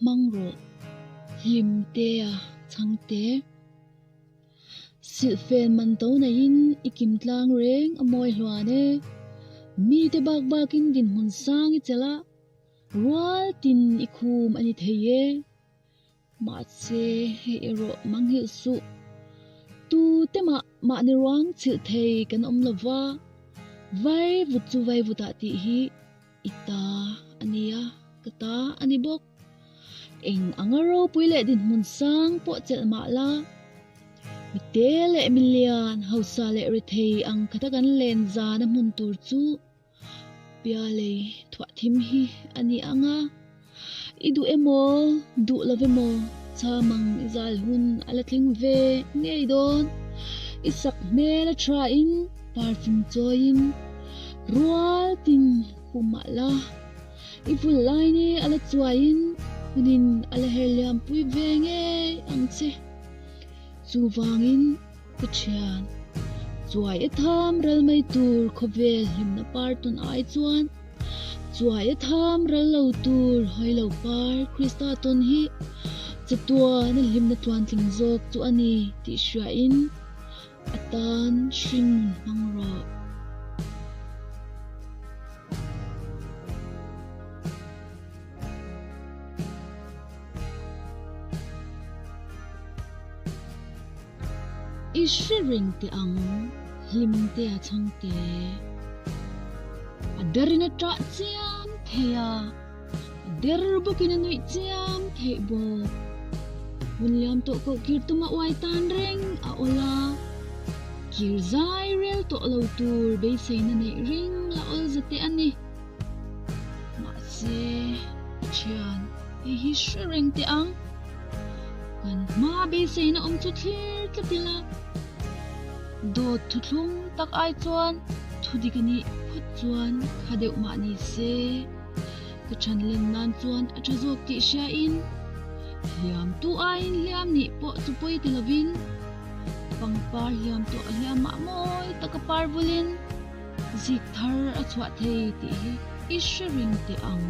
Hmang rawh. Hlimtea chhangte. Silhfen man to neiin i kim tlang reng a mawi hluan e. Mite bak bakin dinhmun sang i chelh a, rual tin i khum a ni thei e. Mahse hei erawh manghilh suh. Tu te mah mahni ruang chhilh thei kan awm lo va, vaivut chu vaivutah tih hi i ta a nia, ka ta a ni bawk. Eng anga ropui leh dinhmun sang pawh chelh mah la, mite leh milian, hausa leh rethei ang khata kan len zana hmun tur chu Pialei thuah thim hi a ni ang a, i duh emaw duh lo emaw chamang i zal hun a la thleng ve ngei dawn. I sak hmel a thain perfume chawiin rual tin khum mah la, i vul lai ni a la chuaiin hunin a la her liam pui ve ngei ang che. Chuvangin. Ka thian, chuai a tham ral mai tur khawvel hlimna par tun ai chuan chuai a tham ral lo tur hawi lo par Krista tawn hi chatuan a hlimna tluantling zawk chu a ni tih hriain a tan hring nun hmang rawh. I hre reng teh ang, hlim te a chhang te. A derin a ṭah chiam thei a, a der bawkin a nuih chiam theih bawk. Hun liam tawh koh kir tuma uai tan reng a awl a, kir zai rel tawh lo tur beiseina neih reng la awl za teh a ni. Mahse, ka ṭhian, hei hi hre reng teh ang. Kan hma beiseina awm chu thlir tlat ila, dawt thuthlung tak ai chuan thu dik a nih phawt chuan kha deuh mah ni se, ka chhan len nan chuan a tha zawk tih hriain hliam tu aiin hliam nih pawh chu pawi ti lovin pangpar hliam tawh a hliam mah mawi taka par vulin zik thar a chhuah thei tih hi i hre ring teh ang.